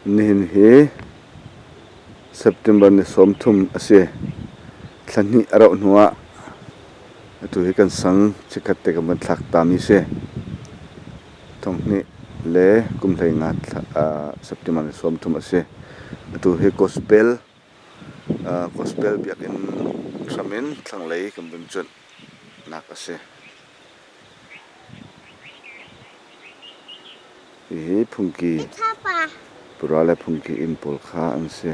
Nihin hi September ni 30 a si. Thla hnih a rauh hnuah atu hi kan sang chikkhat te kan van thlak tami si. Thonghnih le kum 15 September ni 30 a si. Atu hi gospel gospel biakinn hram in thlanglei kan vun cuanh nak a si. Hihi phungki pura le phungki inn pawl kha an si.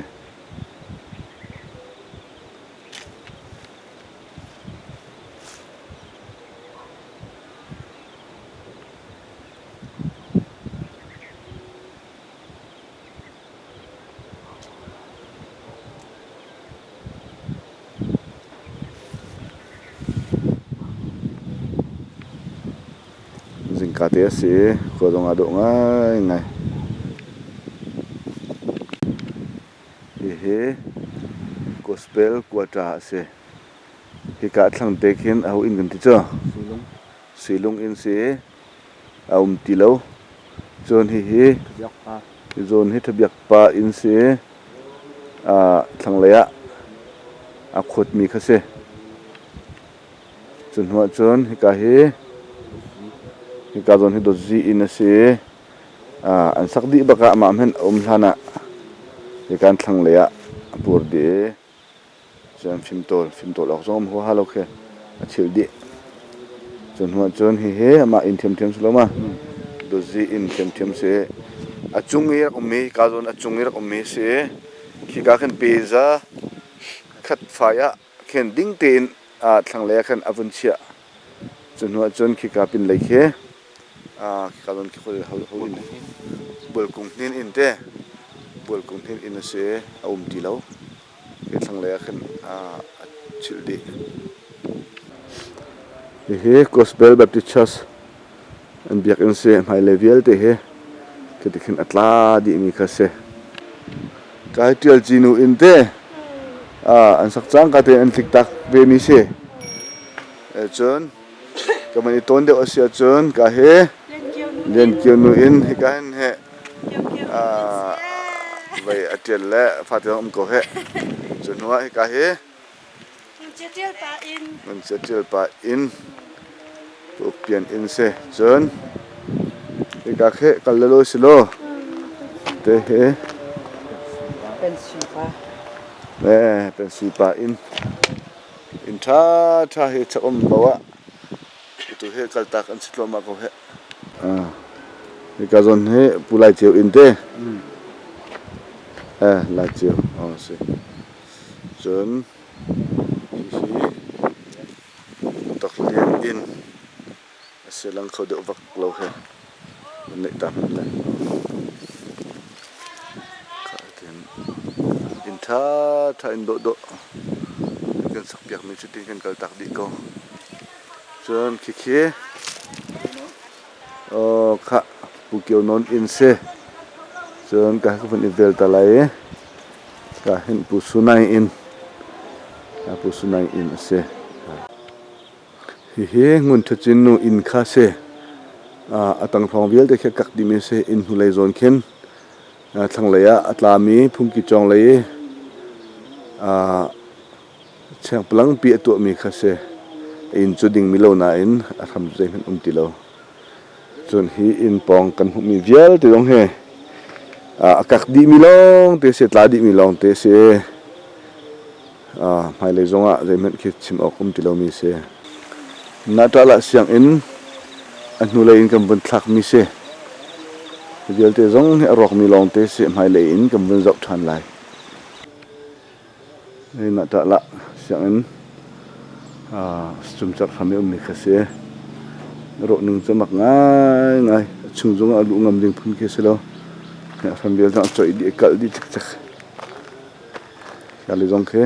Zingka te a si i khua zong aa dawh ngaingai. Hihi gospel quarter a si. Hika a thlang te khin aho inn kan ti cu? Silung inn si i a um ti lo. Cun hihi hi zawn hi Thabiak pa inn si i thlanglei ah a khuatmi kha si. Cu hnuah cun hika hi hika zawn hi Dawtzi inn a si i an sak dih bak ah amah hmanh a um hlan ah hika an thlanglei ah a pur dih i Cun fimtawl, fimtawl awk zong um huaha lo khi a chilh dih. Cu hnu ahcun hihi amah inn ṭhiamṭhiam si lo ma? Duzi inn ṭhiamṭhiam si. A cung i rak ummi, ka zawn a cung i rak ummi si. Khika khin peza khat fai ah khin ding tein thlanglei ah khan a vun chiah. Cu hnu ahcun khika pinlei khi khika zawn khi khoi ho ho inn Bualkung hnin inn te Bualkung hnin inn a si a um ti lo. Hi thlanglei ah khin a chilh dih. Hihi Gospel Baptist Church an biakinn si. Hmailei vialte hi khiti khin a tla dihmi kha si. Kai ṭial cinu inn te an sak cangka tein an tliktak vemi si. Cun ka van i tawn deuh a si ahcun ka hi Lian Kio nu inn hika hin he vei a ṭial le fate um ko heh. Cu hnu ah hika hi Ngun ṭial pa inn Pu Uk Pian inn si. Cun hika khi kal lelo si law te hi Pensui pa inn inn ṭhaṭha hi chak um bo ah atu hi kaltak an si thluahmah ko heh. Hika zawn hi Pu Lai Ceu inn te. Lai Ceu si. Cun hihi Toklian inn a si lang kho deuh vak lo he. Neih ta hmanh le. Inn ṭhaṭha inn dawhdawh kan sakpiakmi cu tin kan kaltak dih ko. Cun khikhi khah Pu Kio Nawn inn si. Cun ka ka vun i vel ta lai i ka hin Pu Sunai inn Pu Sunai inn a si. Hihi Ngun Ṭha Cin nu inn kha si. A tang hrawng vialte khi a kak dihmi a si. Inn hnulei zawn khin thlanglei ah a tlami phungki cawng lei i Chengpalangpi a tuahmi kha si. A inn cu dingmi lo nain a hram cu zeihmanh um ti lo. Cun hi inn pawng kan hmuhmi vialte zong hi a kak dihmi lawngte a si, a tla dihmi lawngte a si. Hmailei zongah zeihmanh khi chim awk um ti lomi a si. Naṭalah sianginn a hnulei in kan vun thlakmi si. Hi vialte zong hi a rawkmi lawngte a si. Hmailei in kan vun zoh ṭhan lai. Mah ṭah sianginn cumcerh hram i ummi kha si. Rawhning cu mak ngaingai. A chung zongah a luh ngam ding phun khi a si lo. A hram vial zong a coih dih, a kalh dih cikcek. Kali zong khi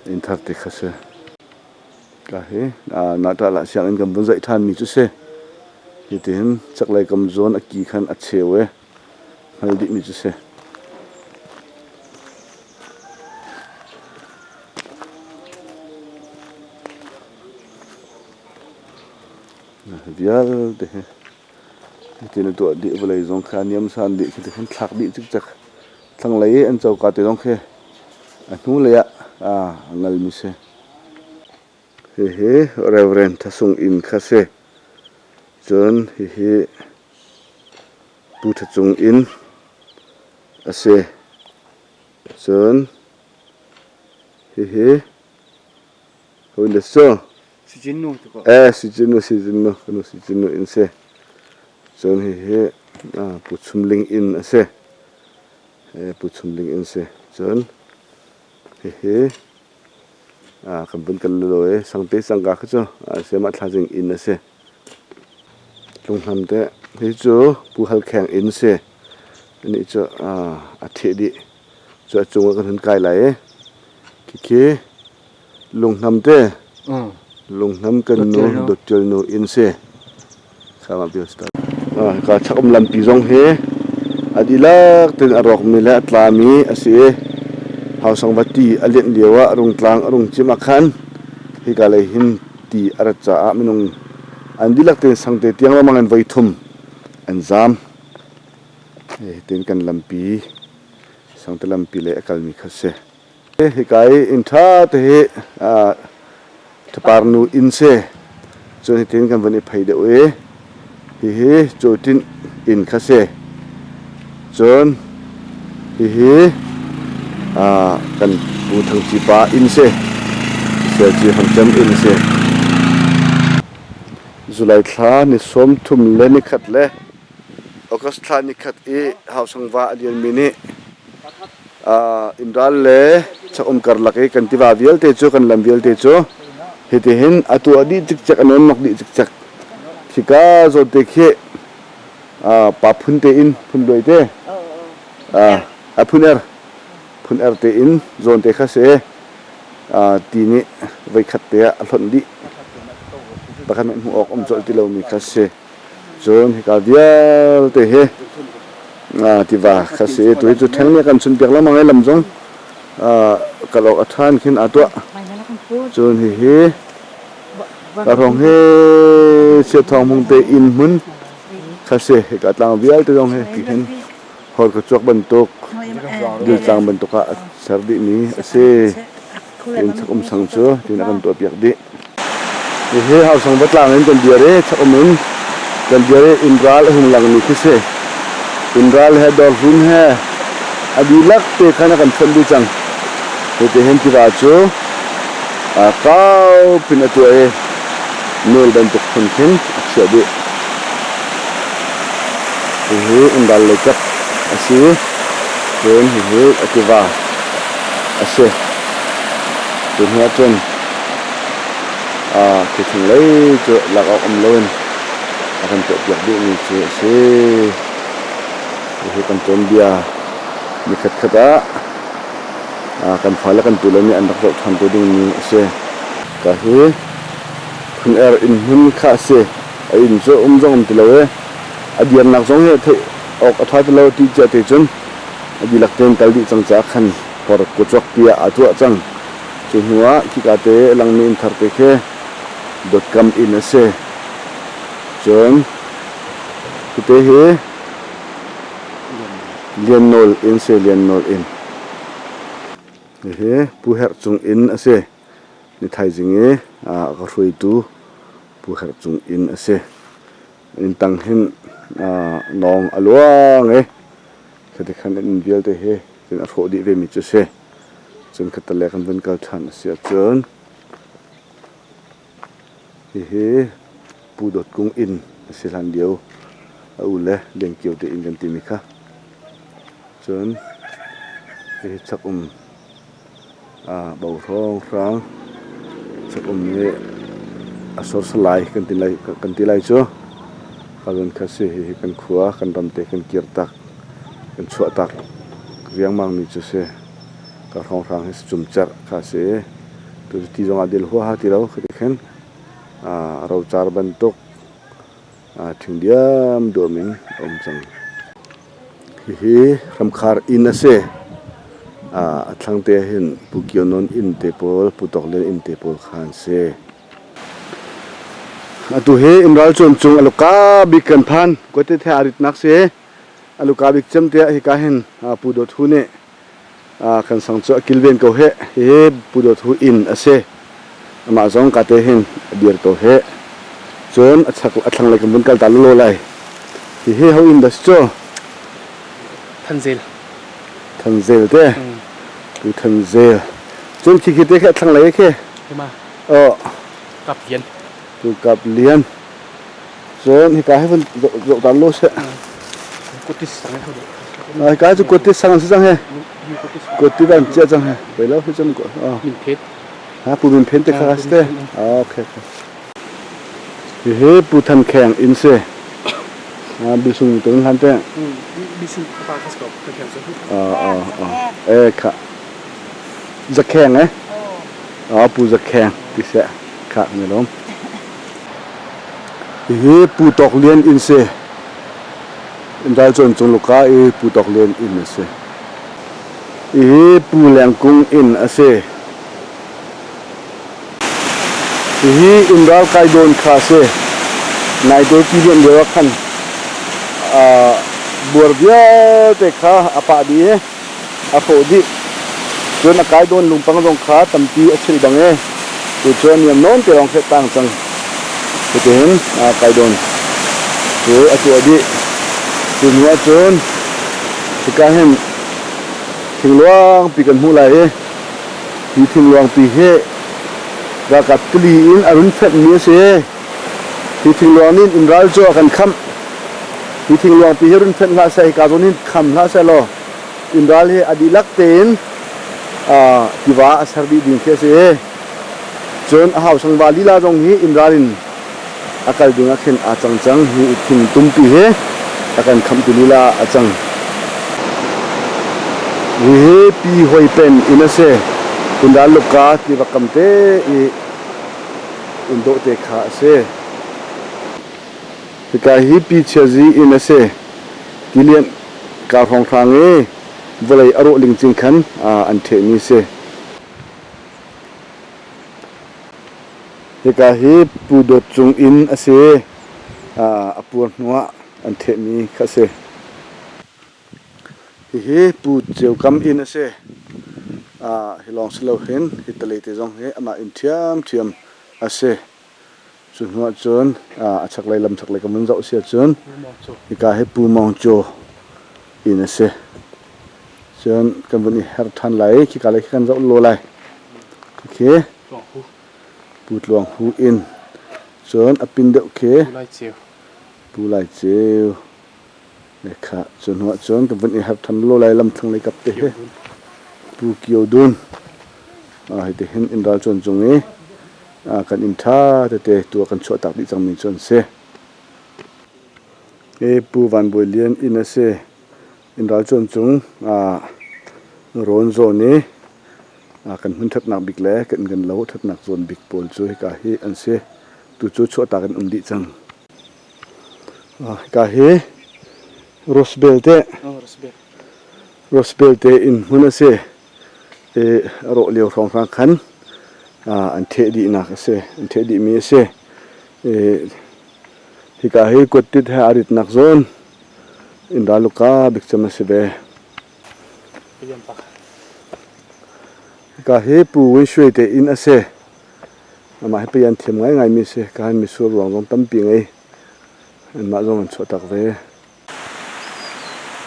inn thar te kha si. Ka hi nah sianginn kan vun zaih ṭhanmi cu si. Hitihin chaklei kam zawn a ki khan a cheu i hngal dihmi cu si. Vialte hi. Hitin a tuah dih vawlei zong kha niamsan dih khi khan thlak dih cikcek. Thlanglei i an coka te zong khi a hnulei ah a ngalmi si. Hihi Reverend Thasung inn kha si. Cun hihi Pu Tha Cung inn a si. Cun hihi Hawile cu Sijin nu ti ko. Eh Sijin nu Sijin nu kanu Sijin nu inn si. Cun hihi Pu Chum Ling inn a si. Pu Chum Ling inn si. Cun hihi kan vun kal lo i sangte sangka kha cu siamah thlazing inn a si. Lunghlam te hi cu Pu Hal Kheng inn si. Anih cu a theh dih. Cu a cung ah kan hun kai lai i khikhi Lunghnam te Lunghnam kan nu Dawttial nu inn si. Hika chakum lampi zong hi a dihlak tein a rawkmi le a tlami a si i Hausang va ti a lianh lio ah Rungtlang a rung cim ah khan hika lei hin ti a rat caah minung an dihlak tein sangte tiang lengmang in voi thum an zaam. Hitin kan lampi sangte lampi lei a kalmi kha a si. Hika i inn ṭha te hi Ṭhaparnu inn si. Cun hitin kan vun i phei deuh i hihi Cawṭinh inn kha si. Cun hihi kan Pu Thang Ci pa inn si. Sialci Hramcem inn si. July thla ni 31 le August thla nikhat i Hausangva a lianmi nih innral le chakum karlak i kan tiva vialte cu kan lam vialte cu hitihin atu a dih cikcek a nawnnak dih cikcek khika zawn te khi pa phun te in phun luai te a phun er phun er te in zawn te kha si ti nih voikhat te ah a hlonh dih pakhat hmuh awk um colh ti lomi kha si. Cun hika vialte hi tiva kha si. Tuhi cu ṭheng nih a kan chunpiak lengmang i lam zong kal awk a ṭha in khin aa tuah. Cun hihi ka hrawng hi Siathawng hmung te inn hmun kha si. Hika tlang vialte zong hi ti hin hor ka cuak bantuk diltlang bantuk ah a ser dihmi a si. Tiin chakum sang cu tiin a kan tuahpiak dih. Hihi Hausang va tlang in kan dir i chakum in kan dir i inn ral a hung langmi khi si. Inn ral he dawrhlun he a dihlak te khan a kan fonh dih cang. Hitihin tiva cu kau pin a tuah i nel bantuk phun khin a chiah dih. Hihi inn ral lei kap a si. Cun hihi a tiva a si. Cu hnu ahcun thithing lei cu lak awk um loin a kan tuahpiak duhmi cu a si. Hihi kan tuanbia ni khatkhat ah kan fale kan tule nih an rak zoh ṭhan te dingmi a si. Ka hi phun er inn hmun kha a si. A inn cu um zong um ti lo i a dirnak zong hi theih awk a ṭha ti lo ti cia te cun a dihlak tein kal dih cang caah khan hor kuacuak tiah aa tuah cang. Cu hnu ah khika te a langmi inn thar te khi Dawtkam inn a si. Cun hite hi Lian Nawl inn si, Lian Nawl inn. Hihi Pu Herh Cung inn a si. Ni thaizing i a ka hruaitu Pu Herh Cung inn a si. Inn tang hin nawng a luang i khati khan inn vialte hi cun a hrawh dih vemi cu a si. Cun khattale kan vun kal ṭhan a si ahcun hihi Pu Dawt Kung inn a si hlan lio a u le Lian Kio te inn kan timi kha. Cun hihi chak um Bo hrawnghrang chakum nih a sawrsalai kan ti lai kan ti lai cu kalun kha si hihi kan khua kan ram te kan kir tak kan chuah tak riangmang mi cu si ka hrawnghrang hi cumcerh kha si tu ti zong ah dil huaha ti lo khati khin rocar bantuk Ṭhing diamduam in a um cang. Hihi Ramkhar inn a si. A thlangte ah hin Pu Kio Nawn inn te pawl, Pu Tawk Lian inn te pawl kha an si. Atu hi Imral cuan cung a luka bik kan phan. Kuate the a ritnak si. A luka bik cem tiah hika hin Pu Dawt Hu nih kan sang cu a kilven ko heh. Hihi Pu Dawt Hu inn a si. Amah zong ka te hin a dir ko heh. Cun a chak a thlanglei kan vun kal ta lawlaw lai. Hihi ho inn dah si cu? Thanzel. Thanzel te. Pu Thanzel. Cun khi khi te khi a thlanglei khi. Hima. Oh. Kap Lian. Tu Kap Lian. Cun hika hi vun zoh ta lo seh. Kutis sang he. Hika cu kutis sang si cang he. Kutis an chia cang he. Pei lo hi cun ko. Min phet. Ha pu min phen te kha si te. Okay. Hihi Pu Than Kheng inn si. Bisung tun hlan te. Bisung pa khas ko Than Kheng cu. Ah ah ah. E kha. Zakheng eh. Ah Pu Zakheng ti seh. Kha ni lom. Hihi Pu Tawk Lian inn si. Indal cawn cung luka i Pu Tawk Lian inn a si. Hihi Pu Leng Kung inn a si. Hihi inn ralkai dawn kha a si. Naite ti lian lio ah khan buar vialte kha a pah dih i a hrawh dih. Cun a kai dawn lungpang zong kha tampi a chilh bang i tu cu a niam nawn te lawng khi a tang cang. Cutihin kai dawn cu a tuah dih. Cu hnu ahcun hika hin thingluangpi kan hmuh lai i hi thingluangpi hi ralkap tili in a run fenhmi a si. Hi thingluang nih in ral cu a kan khamh. Hi thingluangpi hi run fenh hlah seh, hika zawn hin kham hlah seh law inn ral hi a dihlak tein tiva a ser dih ding khi a si. Cun a hausangva lila zong hi inn ral in a kal ding ah khin aa cang cang. Hi thing tumpi hi a kan khamtu lila ah a cang. Hihi Pi Hoi Pen inn a si. Inn luka tiva kam te i inn dawh te kha a si. Hika hi Pi Chia Zi inn a si. Tilianh kar hrawnghrang i vawlei a rawh lingcing khan an ṭhehmi a si. Hika hi Pu Dawt Cung inn a si. A puar hnuah an ṭhehmi kha a si. Hihi Pu Ceu Kam inn a si. Hi lawng si lo hin hi tale te zong hi amah inn ṭhiamṭhiam a si. Cu hnu ahcun a chaklei lam chaklei ka vun zoh si ahcun hika hi Pu Mawng Caw inn a si. Cun kan vun i her ṭhan lai i khika lei khi kan zoh law lai. Khi Pu Tluang Hu inn. Cun a pin deuh khi Pu Lai Ceu. Le kha cu hnu ahcun kan vun i her ṭhan law lai lam thlanglei kap te hi. Pu Kio Dun. Hiti hin inn ral cuan cung i kan inn ṭha tete tu ah kan chuahtak dih cangmi cu an si. Hi Pu Van Bawi Lian inn a si. Inn ral cuan cung rawn zawn i kan hmun ṭhatnak bik le kan kan lo ṭhatnak zawn bik pawl cu hika hi an si. Tu cu chuahtak in um dih cang. Hika hi Rosebell te Rosebell te inn hmun a si. I a rawh lio hrawnghrang khan an ṭheh dihnak a si. An ṭheh dihmi a si. I hika hi kuattit he aa ritnak zawn Indra luka bikcem a si ve. Hika hi Pu Win Shwe te inn a si. Amah hi pei an thiam ngaingaimi a si. Ka han misur ruang zong tampi ngei. Anmah zong an chuahtak ve.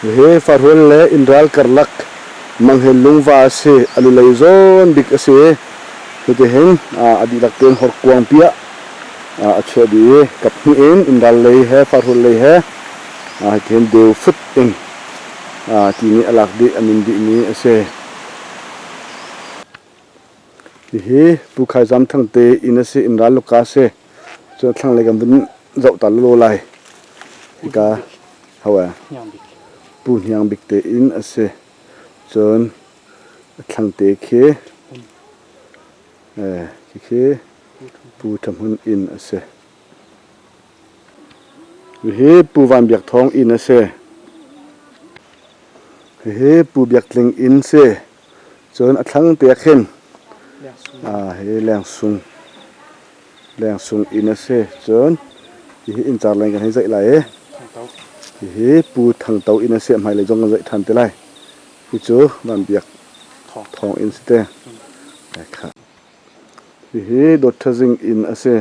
Hihi Farhual le Innral karlak Manghel lungva a si. A lulei zawn bik a si. Hitihin a dihlak tein horkuang piah a chuah dih i kap hnih in Innral lei he Farhual lei he hitihin deu fut in ti nih a lak dih a min dihmi a si. Hihi Pu Khai Zam Thang te inn a si, inn ral luka a si. Cun thlanglei kan vun zoh ta lawlaw lai. Hika ho eh? Pu Hniang Bik te inn a si. Cun a thlangte khi eh khi Pu Tha Hmun inn a si. Hihi Pu Van Biak Thawng inn a si. Hihi Pu Biak Tling inn si. Cun a thlang te ah khin hi lengsung. Lengsung inn a si. Cun hihi inncar leng kan hei zeih lai i hihi Pu Thang To inn a si. Hmailei zong kan zeih ṭhan te lai. Hi cu Van Biak Thawng inn si te. Hihi Dawt Ṭha Zing inn a si.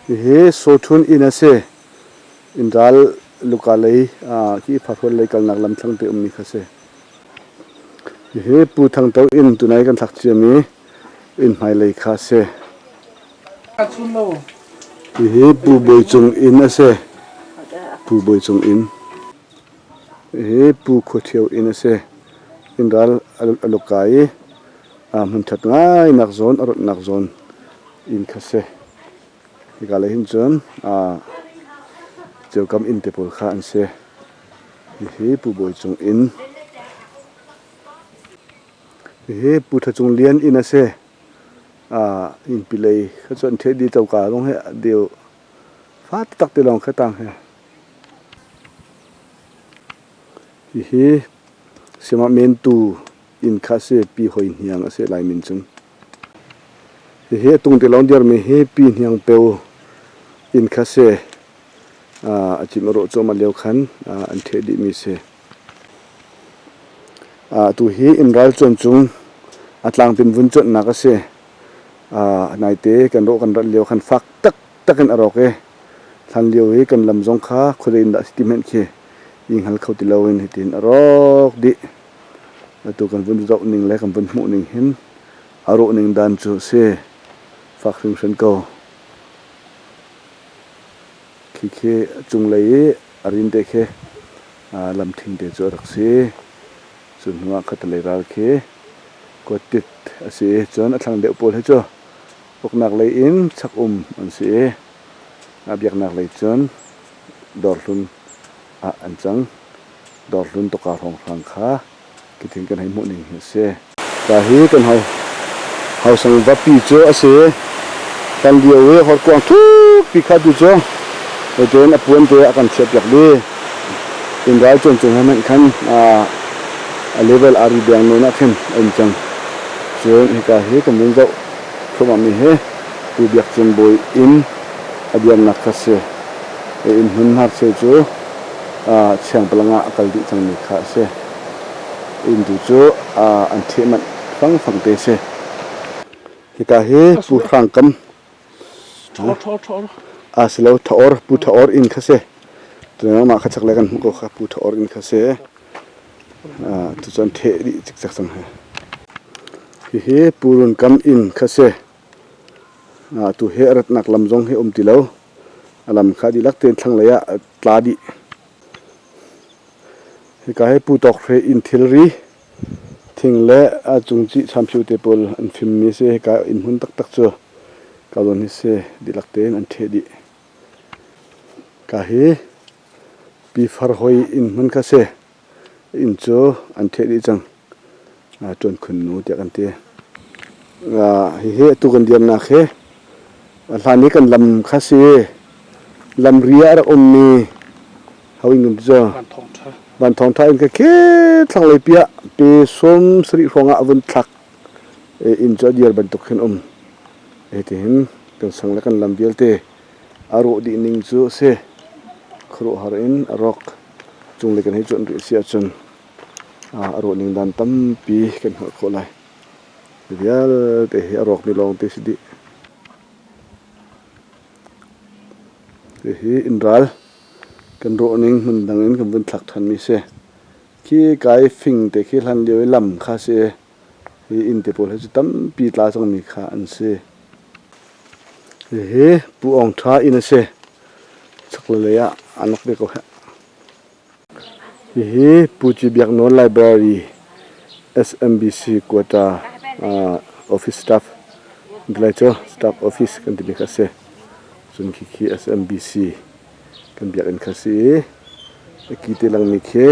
Hihi Sawṭhun inn a si. Innral luka lei khi Phahrual lei kalnak lam thlangte ummi kha a si. Hihi Pu Thang To inn tunai kan thlak ciami inn hmailei kha a si. Hihi Pu Bawi Cung inn a si. Pu Bawi Cung inn. Hihi Pu Khua Ṭhio inn a si. Innral a luka i hmunṭhat ngainak zawn, a rawtnak zawn inn kha a si. Hika lei hin cun ceukam inn te pawl kha an si. Hihi Pu Bawi Cung inn. Hihi Pu Ṭha Cung Lian inn a si. Innpi lei kha cu an ṭheh dih coka zong hi deu fa taktak te lawng kha tang hi. Hihi Siamah Mentu inn kha a si. Pi Hoi Hniang a si Lai min cun. Hihi a tung te lawng dirmi hi Pi Hniang Peu inn kha a si. A cim a rawh cuahmah lio khan an ṭheh dihmi a si. Atu hi inn ral cuan cung a tlangpin vun cuanhnak a si. Naite kan rawh kan rat lio khan fak taktak in a rawk i hlan lio i kan lam zong kha khuazei in dah a si ti hmanh khi i hngal kho ti loin hitin a rawk dih. Atu kan vun zoh ning le kan vun hmuh ning hin a rawh ning dan cu a si. Fak hringhran ko. Khi khi cunglei i a rin te khi lam thing te cu a rak si. Cu hnu ah khatalei ral khi kuattit a si i cun a thlang deuh pawl hi cu uknak lei in chak um an si i biaknak lei cun dawrhlun ah an cang. Dawrhlun tawka hrawnghrang kha kithin kan hei hmuh ning hi a si. Ka hi kan hau hausang vapi cu a si. Kan lio i horkuang thukpi kha tu cu tein a puan te a kan chiahpiak dih. Inn ral cuan cung he hmanh khan a level a ri deng nawn ah khin a um cang. Cun hika hi kan vun zoh thluahmah mi hi Pu Biak Cung Bawi inn a dirnak kha si. Inn hmun hnarcheu cu Chiangpalang ah a kal dih cangmi kha a si. Inn tu cu an ṭheh manh fangfang te a si. Hika hi Pu Hrang Kam a si lo Thaor Pu Thaor inn kha si. Mah kha chaklei kan hmuh ko kha Pu Thaor inn kha si. Tucu an ṭheh dih cikcek cang hi. Hihi Pu Run Kam inn kha si. Atu hi a ratnak lam zong hi um ti lo. A lam kha dihlak tein thlanglei ah a tla dih. Hika hi Pu Tawk Hre inn thilri thing le a cungcih champhio te pawl an fimmi a si. Hika inn hmun taktak cu ka zawn hi si dihlak tein an ṭheh dih. Ka hi Pi Far Hoi inn hmun kha si. Inn cu an ṭheh dih cang. Ṭuan khun nu tiah kan ti. Hihi atu kan dirnak hi hlan i kan lam kha si. Lamri ah a rak ummi ho in kan ti cu Van Thawng Ṭha in ka khi thlanglei pi ah pe 70 hrawng ah a vun thlak inn cu a dir bantuk khin um. Hitihin kan sang le kan lam vialte a rawh dih ning cu a si. Khuaruahhar in a rawk. Cunglei kan hei cuanh rih a si ahcun a rawh ning dan tampi kan hngalh khawh lai. Hi vialte hi a rawkmi lawngte si dih. Hihi inn ral kan rawh ning hmun dang in kan vun thlak ṭhanmi si. Khi kai fing te khi hlan lio i lam kha si. Hi inn te pawl hi cu tampi tla cangmi kha an si. Hihi Pu Aung Ṭha inn a si. Chaklei ah an rak ve ko heh. Hihi Pu Ci Biak Nawl Library SMBC Quota office staff lai cu staff office kan timi kha a si. Cun khikhi SMBC kan biakinn kha a si i a ki te langmi khi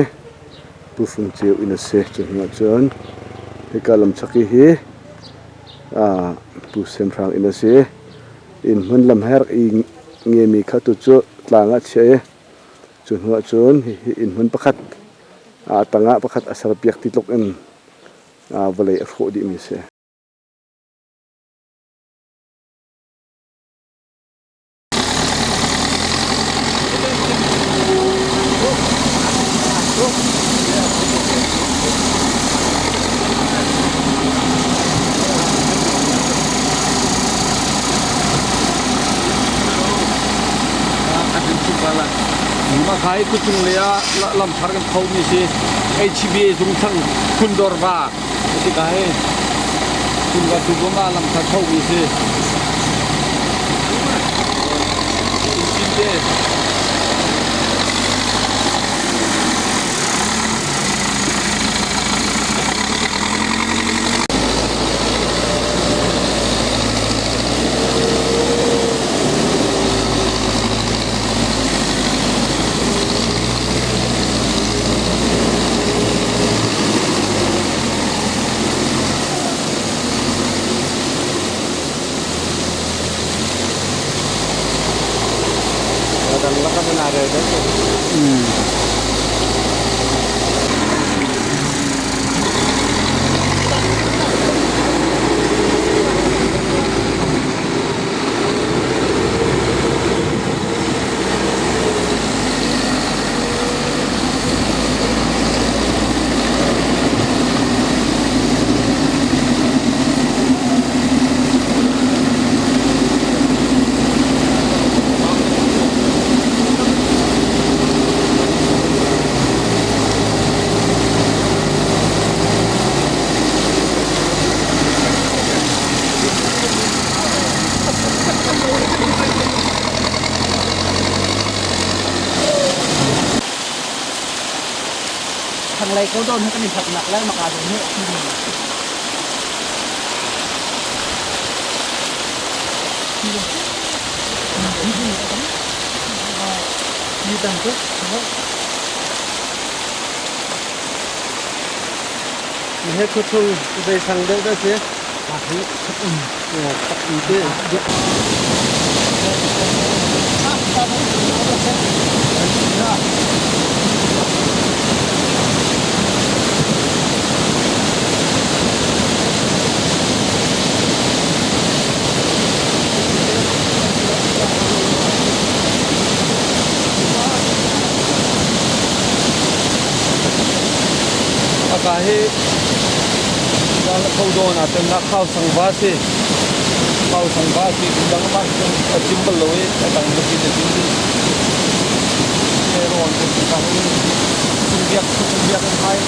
Pu Fung Ceu inn a si. Cu hnu ahcun hika lamchak i hi Pu Sem Hrang inn a si. Inn hmun lam he rak i ngemi kha tu cu tlang ah chiah i Cu hnu ahcun hihi innhmun pakhat a tangah pakhat a serpiak ti tluk in vawlei a hrawh dihmi a si. Mahka hi khuachung lei ah lamthar kan khomi si. HBA zung thlang Phundawr va a si ka hi. Phunva tubung ah lamthar khomi si. Cinte. Thanglei ko dawn hi kan i hlatnak le maka zawn hi He khuachung zei sang deuh dah si? Aka hi Kho dawn ahcun na khau sang va si. Khau sang va si dang mah a cim bal lo i a dang bikin a cim dih. Rawn kan si kang in biak biak an hai.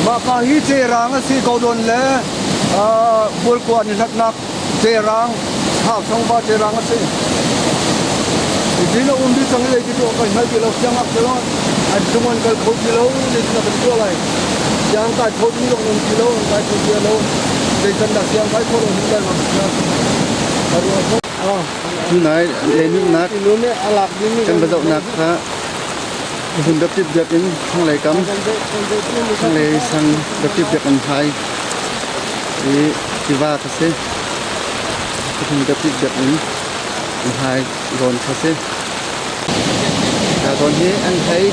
Mahka hi Cerang a si ko dawn le Bualkua ni hlatnak Cerang Thau Sangva Cerang a si. Ti na um di cang lei ti tu kan hngal ti lo siang ak lo an chung an kal kho ti lo le na kan tua lai siang kai kho ding long um ti lo an kai kho ti lo zei can dah siang kai kho lo hin dal mam sia Tunai lenuknak kan va zohnak kha hun daptip biakinn thlanglei kam thlanglei sang daptip biakinn hai i tiva kha si hun daptip biakinn hai zawn kha si zawn hi an thei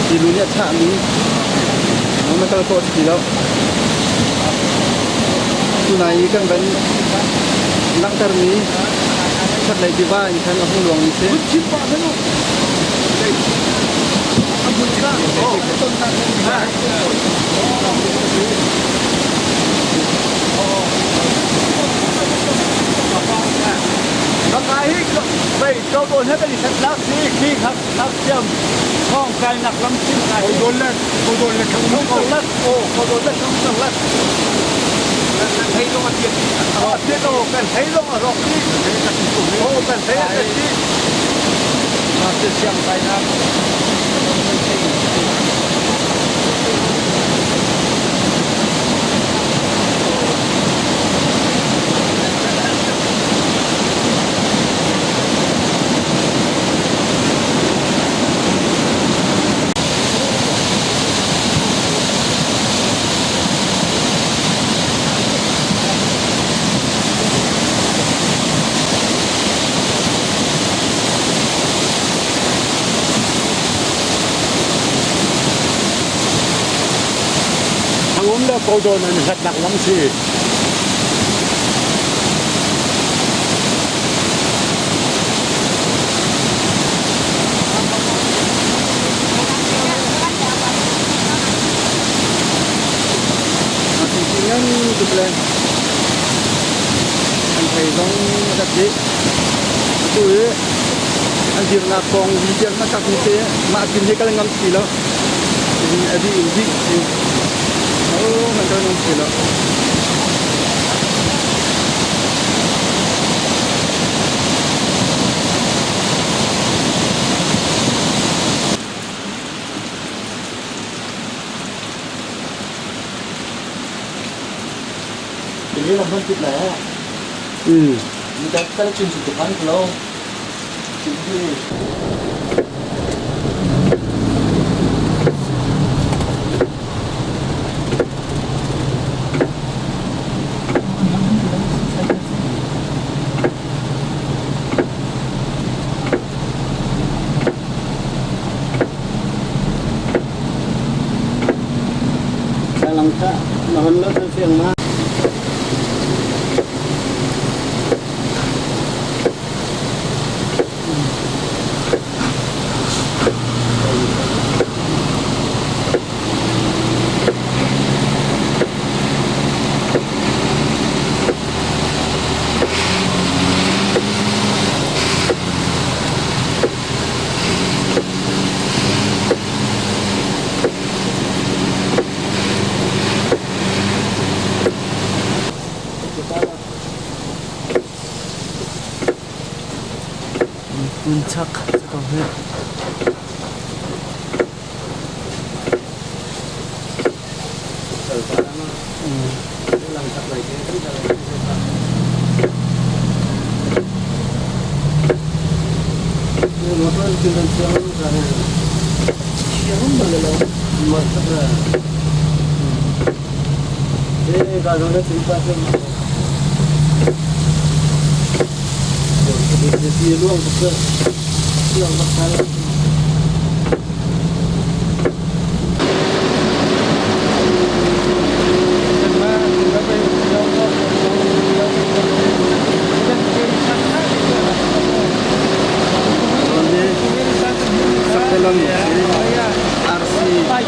tilu nih a chahmi na kal khawh ti lo tunai i kan van langhtermi chaklei tiva in khan a hung luangmi si. Pei Tawdawn he kan i hlatnak si khi ngakchiam thawng kainak lam sim kai. Tawdawn le Tawdawn le Khang Khang lat o Tawdawn le Khang lat. Kan thei zong a tiat. A tiat o kan thei zong a rawk ti. O kan thei a ti. Ngakchia siang kainak. Thangum le Kawdawn an hlatnak lam si. Ngan tuk le an thei zong rak dih. Atu hi an dirnak kong vi tiang hmasak ni te mah kin hi kal ngam si lo. A dih in dih si. Oh, man kal ngam si lo. Ini lam hman tit lai ha. Ni ta kal chin su tu phan lo. Chin di. Lang ta, mahon lo sa siang ma. Chak ko hi. Saktelam RC Lai.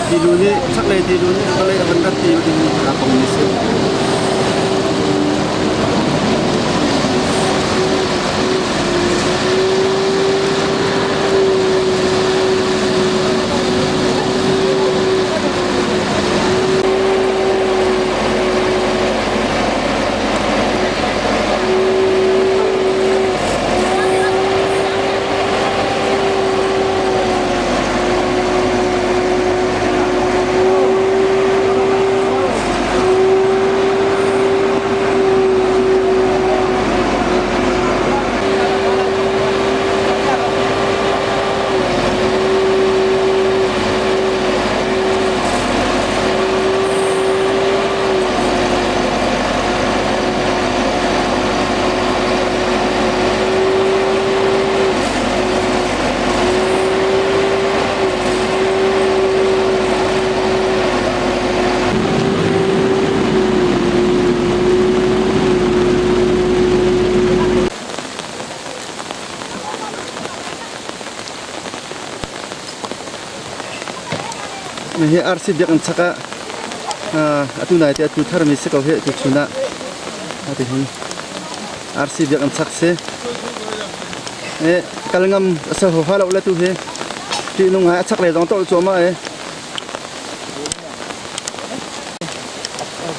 Tilu nih chaklei tilu nih vawlei a van rat ti ding aa pong mi si. Hi RC biakinn chak ah atu nai te atu tharmi si ko hi tu chun ah ati hin RC biakinn chak si. E kal ngam sa ho ha lo le tu hi ti nung hai a chak le zong to cuahmah e.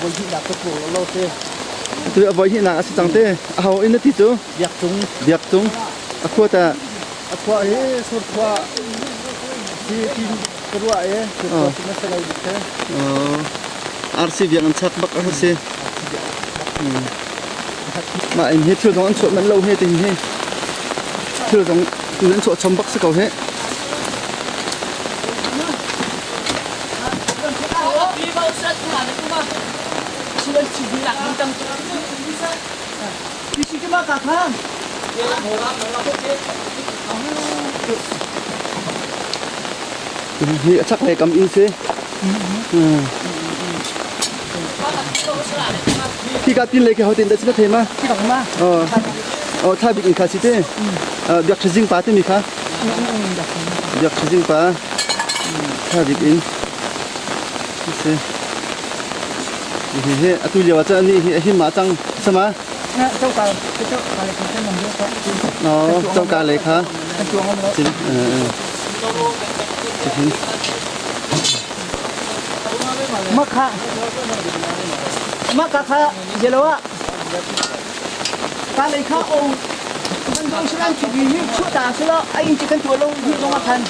Voi hnih nak ka tlung lo te. Tu a voi hnih nak a si cang te. A ho in na ti cu? Biak Cung. Biak Cung. A khua ta. A khua hi Surkhua si tin ka ruah e. Surkhua si na si lo dik te. RC biak an chak bak a si. Mah in hi thil zong an chuah manh lo he tin hi. Thil zong tu an chuah chom bak si ko he. Hi a chaklei kam inn si. Khi ka pin lei khi hotin dah si na thei ma? Oh, tha bik in kha si te. Biak Thazing pa timi kha. Biak Thazing pa. Tha bik in. Si. Hi hi atu lio ah cun anih hi a him ma cang sama? Coka lei kha. Cin. Makha Makha kha yellow ah ka lei kha ong kan dong silan thi hi chu ta sila ai in chi kan tu lo hi zong a khan.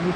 Khi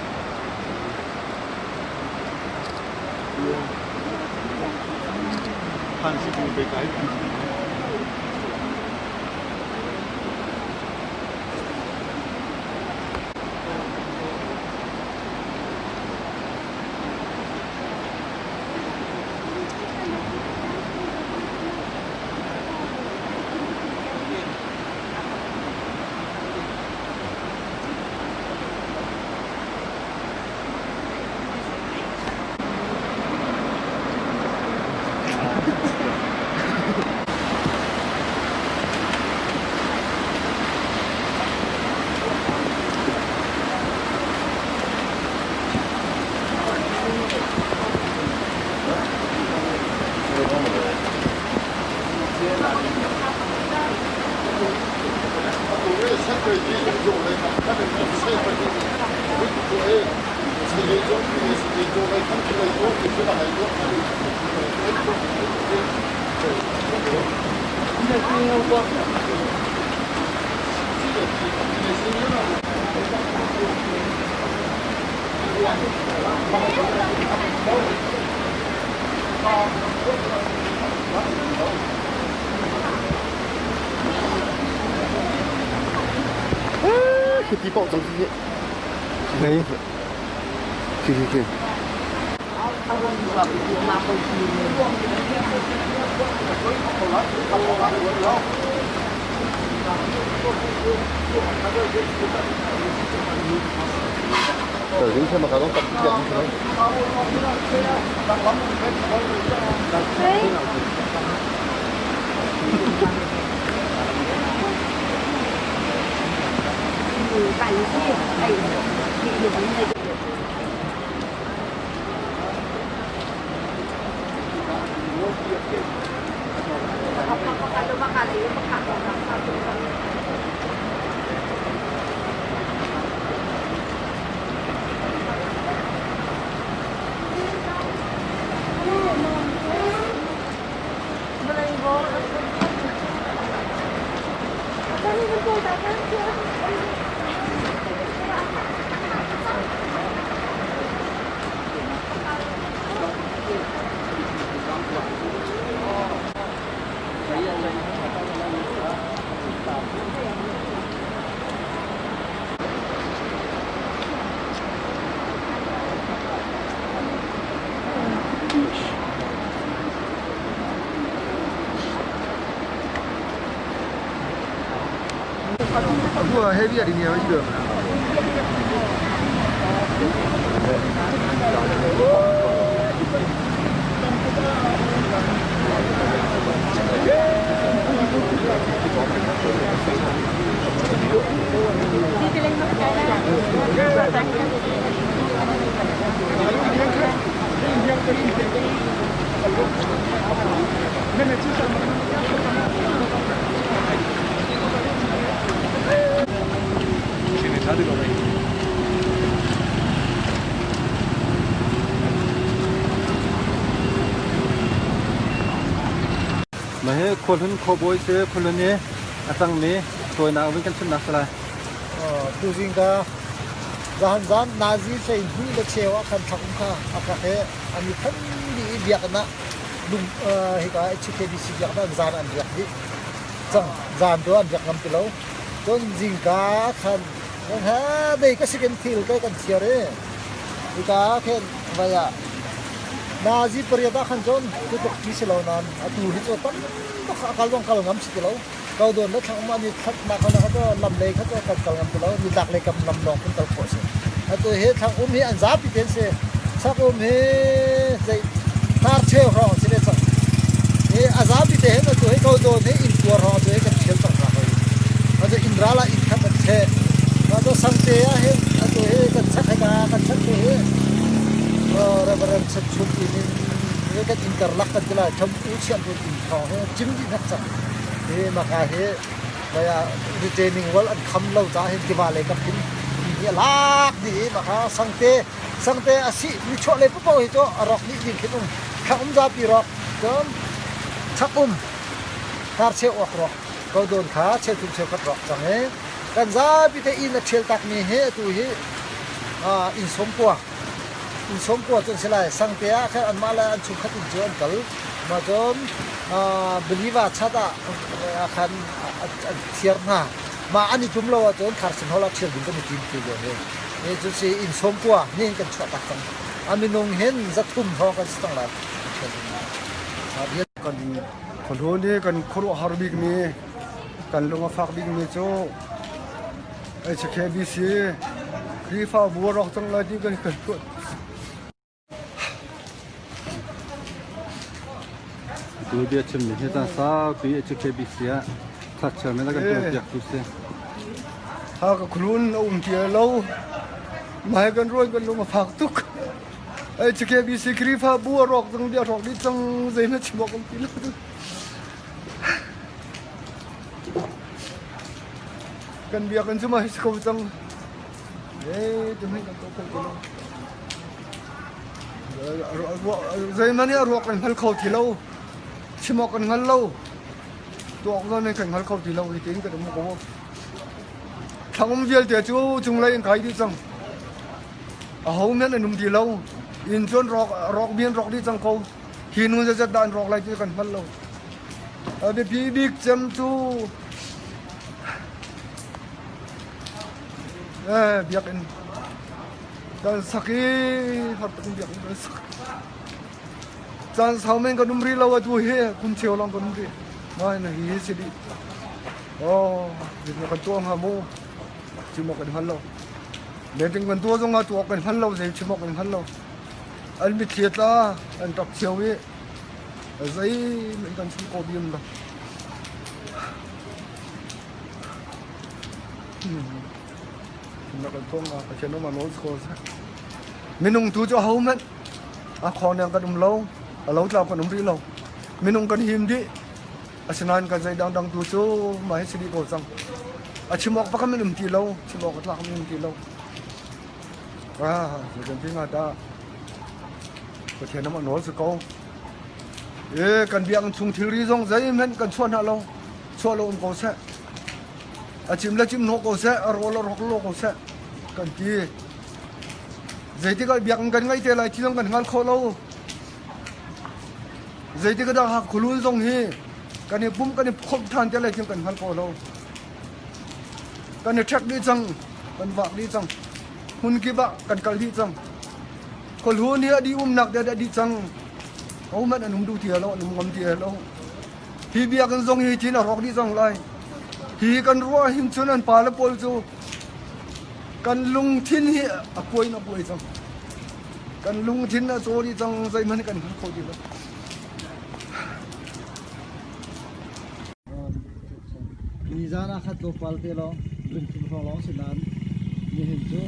ti cang khi. Nei. Khi khi khi. အခုက heavy ကဒီနေရာပဲရှိတော့မလား Mah hi khuahlun khuabawi si khuahlun i a cangmi tawinak vun kan chimnak si lai. Tuzing ka zahan zan nazi hlei hnih le cheu ah khan thak um kha a kak i an i than dih i biakinn ah lung hika HKBC biakinn ah zan an riak dih cang zan tu an riak ngam ti lo cun zingka khan ha dei ka sikin thil ke kan thiar i hika khin vai ah nazi pariat ah khan cun tutuk ti si lo nain atu hi cu tam tuk a kal zong kal ngam si ti lo ko don le thlang um ni thlat nak kha cu lam lei kha cu kan kal ngam ti lo ni tlak lei kam lam lawng kan kal khawh si atu hi thlang um hi an zapi ten si sak um hi zei tar cheu hrawng si le cang hi a zapi te hin atu hi ko don hi inn tuar hrawng atu hi kan thial cang hna hoi atu inn ral ah inn khat an che atu sangte ah hin atu hi kan chak he ka kan chak te hi Reverend Chan Chum in in kan inn karlak kan ti lai thom u chiam tu inn thong hi cim dih nak cang hi maka hi vaya retaining wall an kham lo ca hin tiva lei kap hin hi a lak dih i maka sangte sangte a si mi chuah lei popo hi cu a rawk dih ding khin um thak um zapi rawk cun chak um tar cheu awk rawk ko don kha cheu thum cheu khat rawk cang i kan zapi te inn a ṭhial tak mi hi atu hi. Inn 90, inn 90 cu an si lai. Sangte ah khan anmah le an chungkhat inn cu an kal. Mah cun Beliva chat ah khan an thiar hna. Mah an i tum lo ahcun Carson Hall ah ṭhial ding kan i tim ti lio hi. Hi cu si inn 90 nihin kan chuah tak cang. A minung hin 300 hrawng kan si cang lai. Ṭhial ding. Kan khuahlun hi kan khuaruahhar bikmi kan lung a fak bikmi cu HKBC Khrihfabu a rawk cang lai ti kan kan ruat. Tu bia chimmi hi caan saupi HKBC ah thlakchar men a kan tuahpiak tu si. Ha ka khualun a um ti lo. Mai kan ruan kan lung a fak tuk. HKBC Khrihfabu a rawk cang bia rawk dih cang zeihmanh chim awk um ti lo. Kan biakinn cu mah hi si ko cang. Eh, tu kan to kho ti lo. Zeihmanh nih a ruak kan hngal kho ti lo. Chim awk kan hngal lo. Tuak zong kan hngal kho ti lo. Hi tiin kan um ko. Thlangum vialte cu cunglei in kai dih cang. Aho men an um ti lo. Inn cun rawk rawk bian rawk dih cang ko. Hi nu zeizat dah an rawk lai ti kan hngal lo. A biapi bik cem cu eh, biakinn kan sak i har tuk in biakinn kan sak. Caan sau men kan um rih lo atu hi kum cheu lawng kan um rih. Nai na hi si dih. Oh, zeitin kan tuah hnga mu? Chim awk kan hngal lo. Meeting kan tuah zong ah tuah kan hngal lo, zei chim awk kan hngal lo. An mitthli a tla, an ṭap cio i zeihmanh kan chim kawh bim lo. Na kan tuah nga Pathian um a nawl ko seh. Minung tu cu ahohmanh a khawng kan um lo, a lotlau kan um rih lo. Minung kan him dih. Asinain kan zei dangdang tu cu mah hi si dih ko cang. A chim awk bak an um ti lo, chim awk a tlak an um ti lo. Ah, zei kan ti nga dah. Pathian a nawl si ko. E, kan biakinn chung thilri zong zeihmanh kan chuah hna lo. Chuah lo um ko seh. A cim le cim hnawh ko seh, a rawl a rawk lo ko seh. Kan ti. Zeitik ah biakinn kan ngeih te lai ti zong kan hngal kho lo. Zeitik ah dah khulun zong hi kan i pum kan i khomh ṭhan te lai ti kan hngal kho lo. Kan i ṭhek dih cang, kan vak dih cang. Hmun kip ah kan kal dih cang. Khualhun hi a dih umnak te a dih cang. Hohmanh an um duh ti lo, an um ngam ti lo. Hi biakinn zong hi thin a rawk dih cang lai. Hi kan ruah hin cun an pale pawl cu kan lungthin hi a kuai in a kuai cang. Kan lungthin a caw dih cang, zeihmanh kan hngal kho ti lo. Nizan ah khat tlawmpal te lawng ringthum hrawng lawng si nain nihin cu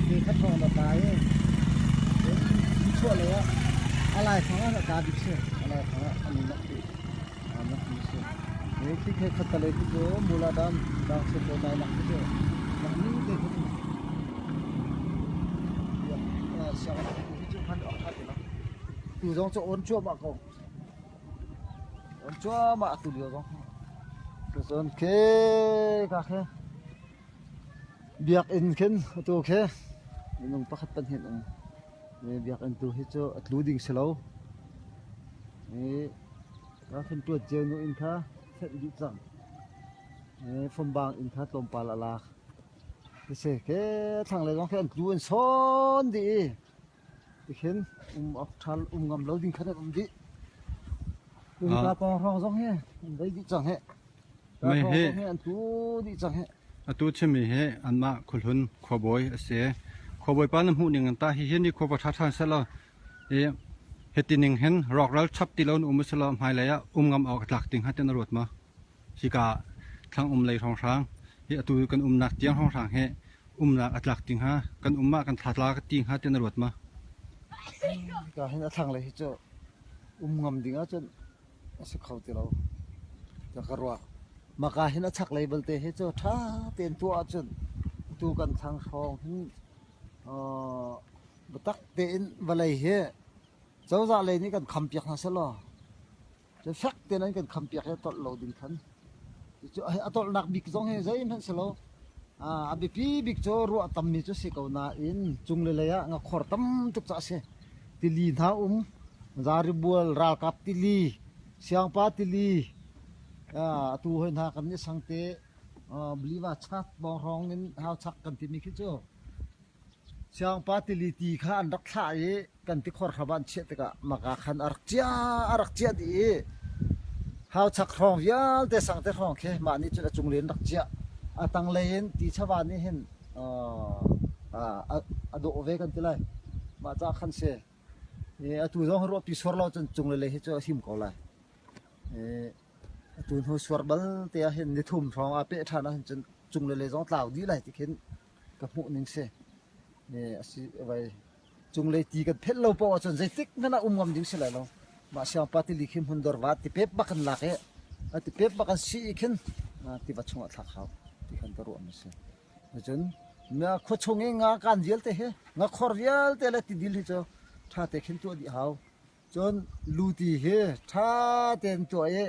ke khat hrawng na kai i chuah lei ah a laifang ah a ka bik si a laifang ah an i nak ti nak mi si he khi khe khat tale khi cu mula dam dang se ko nai nak khi cu nak ni te khi siang hi cu hman ok tha ti lo tu zong cu on cuahmah ko Cuahmah atu lio zong. Cun khi ka khi biakinn khin atu khi minung pakhat pahnih um. Biakinn tu hi cu a tlu ding si lo. Ka khin tuat cio nu inn kha fenh dih cang. Fambang inn kha tlawmpal a lak. Si ke thlanglei zong khi an tlu an sawn dih i Tikhin um awk ṭha um ngam lo ding khan an um dih. Hika pawng hrawng zong hi an bei dih cang hih. Ka Mei hrawng hi zong hi an tu dih cang hih. atu chimmi hi anmah khuahlun khuabawi a si. Khuabawi pa na hmuh ning an tah hihi ni khua va ṭha ṭhan seh law i hiti ning hin rawkral chap ti lo in um usih law hmailei ah um ngam awk a tlak ding hnga ti na ruat maw? Hika thlang um lei hrawnghrang hi atu kan umnak tiang hrawnghrang hi umnak a tlak ti hnga kan um ah kan thla tla ka ti hnga ti na ruat ma? Hika hin a thlanglei hi cu um ngam ding ahcun a si kho ti lo tiah ka ruah. Maka hin a chaklei belte hi cu ṭha tein tuah ahcun atu kan thlang hrawng hin biatak tein vawlei hi cozah lei nih kan khampiak hna sehlaw Cu fek tein an kan khampiak i a tolh lo ding khan. Cucu a tolhnak bik zong hi zeihmanh si lo. A biapi bik cu ruah tammi cu si ko nain cung le lei ah ngakhor tam tuk caah a si. Tili hna um, Zaribual ralkap tili, Siangpa tili, atu hoi hna kan nih sangte Bliva chat bawng hrawng in hau chak kan timi khi cu Siangpa tili ti kha an rak thlah i kan tikhor hram ah an chiah tikah maka khan a rak cia a rak ciah dih i hau chak hrawng vialte sangte hrawng khi mah nih cun a cunglei in rak ciah. A tanglei in ti chava nih hin a dawh ve kan ti lai. Mah caah khan si. Atu zong ruahpi suar lo cun cunglei lei hi cu a him ko lai. Atu hnu suar bal te ah hin nithum hrawng aa peh ṭhan ahhin cun cunglei lei zong tlau dih lai ti khin ka hmuh ning si. Asi vai cunglei ti kan phelh lo paoh ahcun zeitik hmanh ah um ngam ding si lai lo. Mah siangpa tili khi hmun dor va ti pep bak kan lak i a ti pep bak an si i khin tiva chungah thlak hau ti khan ka ruah mi si. Cun khua chung i nga kan vialte hi ngakhor vialte le tidil hi cu ṭha te khin tuah dih hau. Cun luti hi ṭha tein tuah i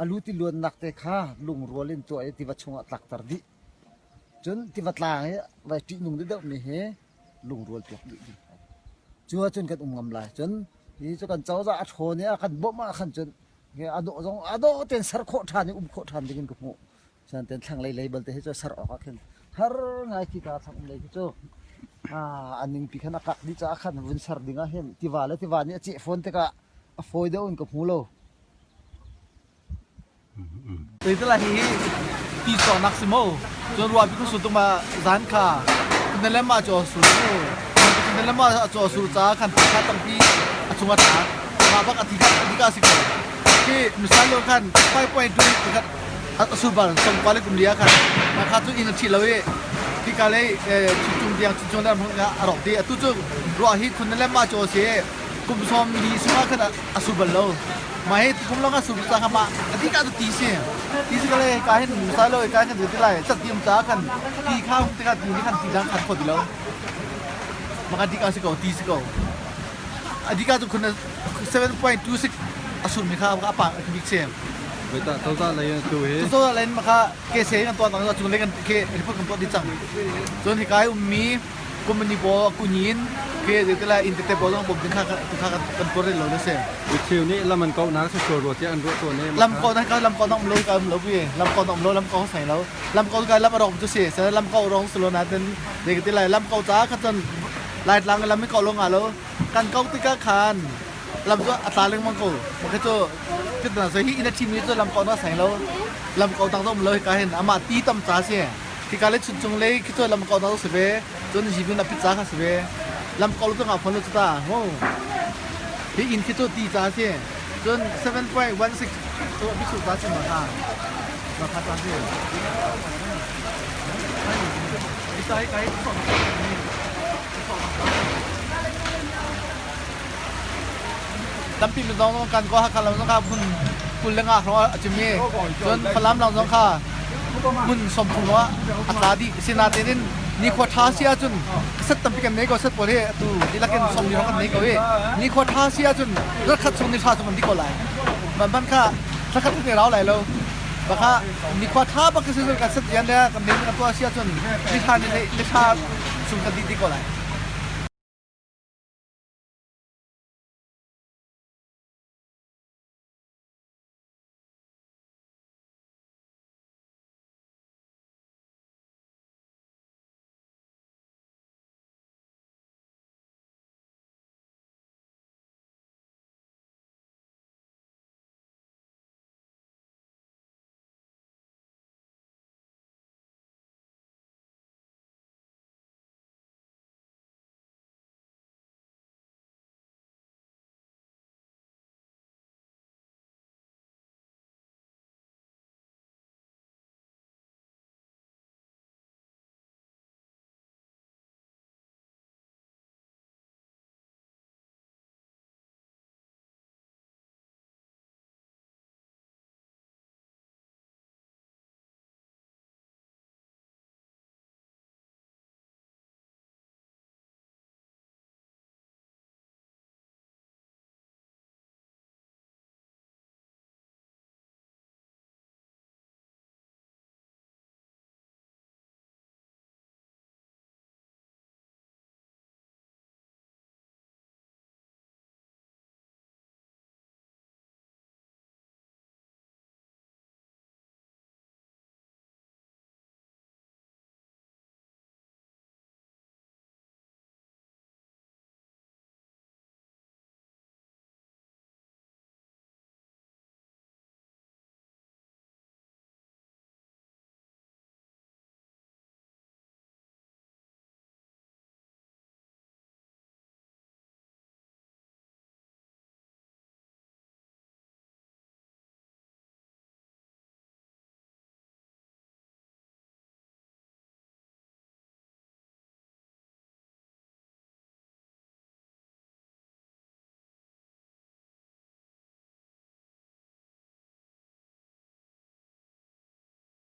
a luti luannak te kha lungrual in tuah i tiva chungah tlakter dih. Cun tiva tlang i vai ṭihnung deuhdeuhmi hi lungrual piak dih ding. Cu ahcun kan um ngam lai. Cun hi cu kan cozah a ṭhawn i a kan bawmh ah khan cun a dawh zong a dawh tein ser khawh ṭhan i um khawh ṭhan ding in ka hmuh. Cuan thlanglei lei balte hi cu ser awk ah khin har ngai khi ka thlang um lei khi cu a ningpi khan a kak dih caah khan vun ser ding ah hin tiva le tiva nih a ceh fawn tikah a fawi deuh in ka hmu lo. Zeitala hi ti cawknak si mo cun ruahpi khu su tuma zan kha kunalem ah chaw sur mu kunalem ah chaw sur ca khan kha tampi a chung a tla mah bak a thi kha a ka si ko khi misal lo khan 5.2 khat a sur bal som kwa le kum lia khan mah kha cu inn a thi lo i khi ka lei chuncung tiang chuncung le hmun a rawk ti atu cu ruah hi khun le ma chaw si kum som li sung ah khan a sur bal lo mah hi kum long a sur ca kha mah a ti ka tu ti si ti si ka le ka hin sa lo ka hin ti lai chat ti um ca khan ti kha ti kha ti khan ti dang khan kho ti lo maka ti ka si ko ti si ko Adika cu khun 7.26 a sur mi kha a pa bik si. Wait ta cozah lei in tu hi. Cozah lei in maka kese kan tuah tang cung lei kan ke report kan tuah dih cang. Cun hikai ummi company pawl kunyin ke te la in te pawl zong bom ding kha tu kha kan tuar lo le se. Micheu nih lam an kauh nak si ruah tiah an ruah tawn i. Lam ko na ka lam ko na um lo ka um lo bi lam ko na um lo lam ko sai lo lam ko ka lam a rong cu si se lam ko rong slo na ten de ke te lai lam ko cha kha cun Laitlang lam i ko lo nga lo kan ko tikah khan lam cu a tla lengmang ko makha cu kitna so hi ina thimi cu lam ko na sai lo lam ko tang um lo ka hin ama ti tam cha si khi ka le chun chung le khi cu lam ko na si ve cun hi bin a pit cha kha si ve lam ko lu nga phon lu ta ho hi in khi cu ti cha si cun 7.16 to bi su cha si ma ha ma kha cha si Tampi mi zong kan ko Hakha lam zong kha hmun 23 hrawng a cim i cun Falam lam zong kha hmun 30 ah a tla dih. Sinain in nikhua ṭha si ahcun set tampi kan nei ko set pawl hi atu dihlak in 40 hrawng kan nei ko i nikhua ṭha si ahcun zarkhat chung ni ṭha chung kan dih ko lai. Van kha thlakhat kan rau lai lo. Baka nikhua ṭha bak si kan set rian le kan nei kan tuah si ahcun ni thla ni thla chung kan dih dih ko lai.